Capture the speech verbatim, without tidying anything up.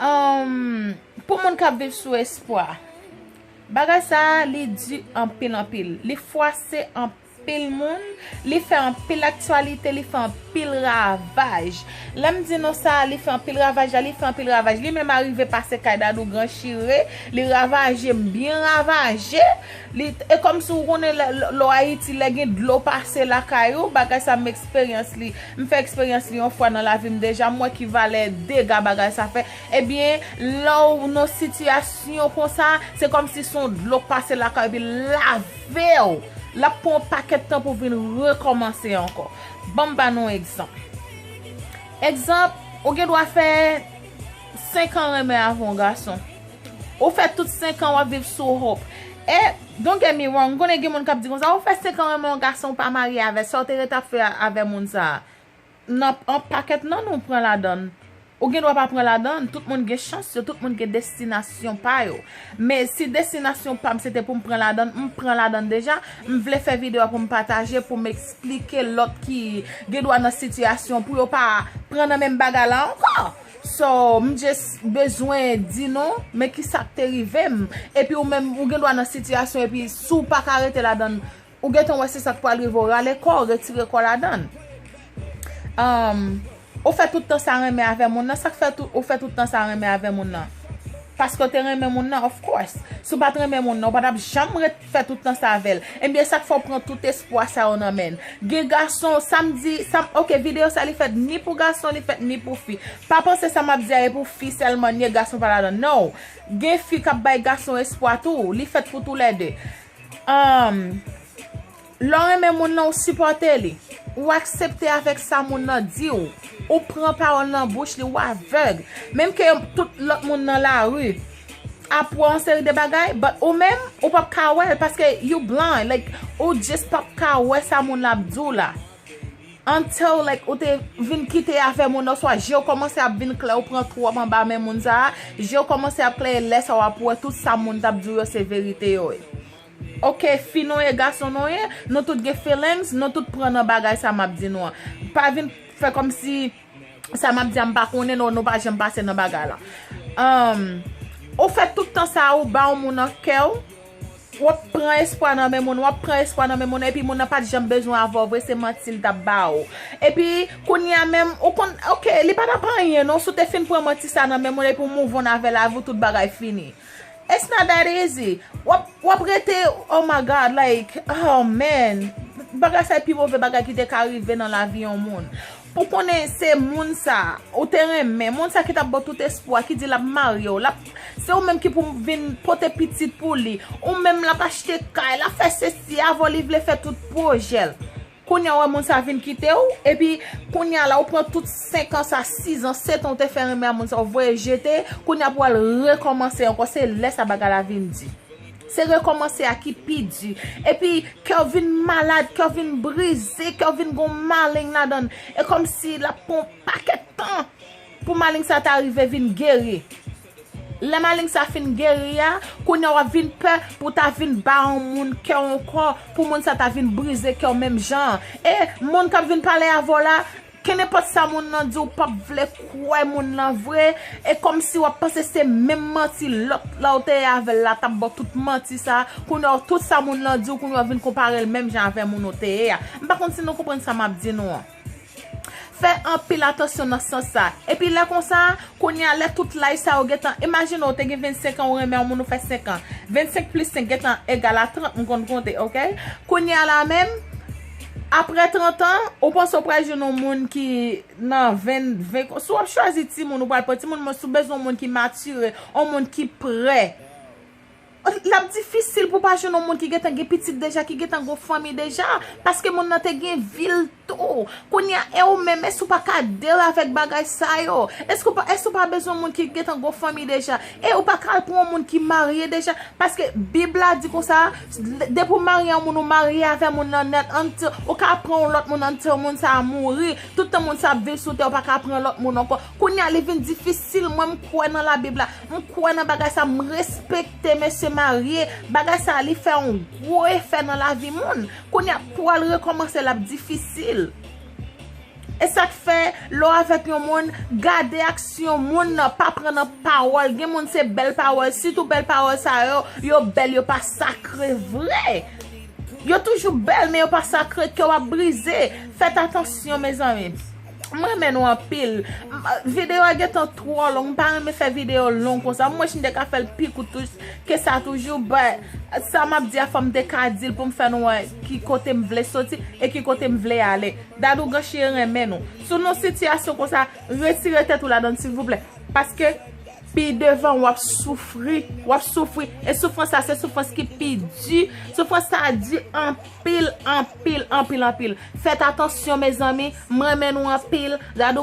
Ahn, pou moun k ap viv sou espwa, bagay sa a, li di anpil, anpil. Li fwase anpil moun, li fè anpil aktyalite, li fè anpil ravaj. Lè m di nou sa, li fè anpil ravaj la, li fè anpil ravaj. Li menm arive pase kay Dadou Gran Chire, li ravaje m byen ravaje. Li, e kòmsi w konnen lè, lè, lè w Ayiti, lè gen dlo pase lakay ou, bagay sa m eksperyans li. M fè eksperyans li yon fwa nan lavi m deja, m wè ki valè dega bagay sa fè. Ebyen, lè w nan sitiyasyon konsa, se kòmsi se yon dlo k pase lakay ou, epi lave w. L ap pran yon pakèt tan pou vin rekòmanse ankò. Ban m ba nou yon egzanp. Egzanp, ou gen dwa fè senk an renmen avè yon gason. Ou fè tout senk an w ap viv sou hope. E, don't get me wrong, m konnen gen moun k ap di konsa, ou fè senk an renmen yon gason, ou pa marye avè l, sa w te ret ap fè a, avè moun sa a? Nan, yon pakèt nan nou pran ladan l. Ou gen dwa pa pran ladan l, tout moun gen chans yo, tout moun gen destinasyon pa yo. Men si destinasyon pa m se te pou m pran ladan l, m pran ladan l deja, m vle fè videyo a pou m pataje, pou m eksplike lòt ki gen dwa nan sitiyasyon pou yo pa pran nan menm bagay la ankò. So, m just bezwen di nou, men kisa k te rive m. Epi ou menm, ou gen dwa nan sitiyasyon, epi si w pa ka rete ladan l, ou gentan wè se sa k pral rive w, rale kò w, retire kò w ladan l. Ahn, ou fè tout tan sa renmen avè moun nan, sa k fè tou, ou fè tout tan sa renmen avè moun nan? Paske w te renmen moun nan, of course. Si w pa t renmen moun nan, ou pa t ap janm ret fè tout tan sa avè l. Ebyen, sa k fè w pran tout espwa sa yo nan men l. Gen gason, sa m di, sa m, ok, videyo sa li fèt ni pou gason, li fèt ni pou fi. Pa panse sa m ap di a e pou fi sèlman, ni gason pa ladan. No! Gen fi k ap bay gason espwa tou, li fèt pou toulède. Ahn, lè w renmen moun nan, ou sipòte li. Ou aksepte avèk sa moun nan di w. Ou pran pawòl nan bouch li, ou avèg. Menm ke tout lòt moun nan lari ap wè yon seri de bagay, but ou menm, ou p ap ka wè l paske you blind, like, ou just p ap ka wè sa moun la ap di w la. Until, like, ou te vin kite afè moun nan, swa je w kòmanse ap vin klè, ou pran twòp anba men moun sa a, je w kòmanse ap klè, e lè sa a w ap wè tout sa moun t ap di w yo se verite yo ye. Ok, fi nou ye, gason nou ye, nou tout gen feelings, nou tout pran nan bagay sa m ap di nou an. Pa vin fè kòmsi sa m ap di a m pa konnen, nou, nou pa janm pase nan bagay la. Ahn, ou fè tout tan sa a, ou ba yon moun nan kè w, w ap pran espwa nan men moun, w ap pran espwa nan men moun, epi moun nan pa t janm bezwen avè w vre, se manti l t ap ba w. Epi, kounye a menm, ou konn, ok, li pa t ap anyen non, si w te fin pran manti sa nan men moun, epi w move on avè lavi w, tout bagay fini. It's not that easy. W ap, w ap rete, oh my God, like, oh man. Bagay sa e pi move bagay ki te ka rive nan lavi yon moun. Pou konnen se moun sa, ou te renmen, moun sa ki t ap ba w tout espwa, ki di l ap marye w, l ap, se ou menm ki pou vin pote pitit pou li, ou menm l ap achte kay, l ap fè sesi, avè w li vle fè tout pwojè l. Kounye a w wè moun sa vin kite w, epi kounye a la ou pran tout senk an sa, sis an, sèt an ou te fè renmen a moun sa, ou voye jete, kounye a pou w al rekòmanse ankò, se lè sa bagay la vin di. Se rekòmanse a ki pi di. Epi, kè w vin malad, kè w vin brize, kè w vin gon maleng ladan l. E kòmsi l ap pran yon pakèt tan pou maleng sa ta rive vin geri. Lè maleng sa fin geri a, kounye a w ap vin pè pou w ta vin ba yon moun kè w ankò, pou moun sa ta vin brize kè w menm jan an. E moun k ap vin pale avè w la, kenenpòt sa moun nan di w p ap vle kwè moun nan vre, e kòmsi w ap panse se menm manti lòt la w te ye avè l la t ap ba w tout manti sa, kounye a tout sa moun nan di w, kounye a w vin konpare l menm jan avè moun ou te ye a. M pa konn si nou konprann sa m ap di nou an. Fè anpil atansyon nan sans sa. Epi lè konsa, kounye a lè tout laj sa yo gentan, imajine w te gen vennsenk an, ou renmen yon moun, ou fè senk an. Vennsenk plis senk gentan egal a trant, m konn konte, ok? Kounye a la menm, apre trant an, ou panse w pral jwenn yon moun ki nan ven, ven, si w ap chwazi timoun, ou pral pran timoun, men si w bezwen yon moun ki matire, yon moun ki prè, l ap difisil pou w pa jwenn yon moun ki gentan gen pitit deja, ki gentan gon fanmi deja, paske moun nan te gen vi l tou. Kounye a, e ou menm, èske w pa ka deal avèk bagay sa yo? Èske w pa, èske w pa bezwen moun ki gentan gon fanmi deja? E ou pa ka al pran yon moun ki marye deja? Paske Bib la di konsa, depi w marye yon moun, ou marye avè moun nan nèt, until, ou ka pran yon lòt moun until moun sa a mouri. Tout tan moun sa ap viv sou tè, ou pa ka pran lòt moun ankò. Kounye a, li vin difisil. Mwen, m kwè nan Labib la. M kwè nan bagay sa, m respekte mesye marye. Bagay sa, li fè yon gwo efè nan lavi moun. Kounye a, pou al rekòmanse, l ap difisil. E sa k fè, lè w avèk yon moun, gade aksyon moun nan, pa pran nan pawòl. Gen moun se bèl pawòl, sitou bèl pawòl sa yo, yo bèl, yo pa sakre vre. Yo toujou bèl, men yo pa sakre, kè w ap brize. Fèt atansyon, mezanmi. M renmen nou anpil. M- Videyo a gentan twò long, m pa renmen fè videyo long konsa. Mwen, si m te ka fè l pi kout tou- ke sa toujou, but sa m ap di a, fò m te ka di l pou m fè nou wè ki kote m vle soti e ki kote m vle ale. Dadou Ganchi renmen nou. Si w nan sitiyasyon konsa, retire tèt ou ladan, silvouplè. Paske pi devan, w ap soufri, w ap soufri. E soufrans sa, se soufrans ki pi di. Soufrans sa di anpil, anpil, anpil, anpil. Fèt atansyon, mezanmi. M renmen nou anpil. Dadou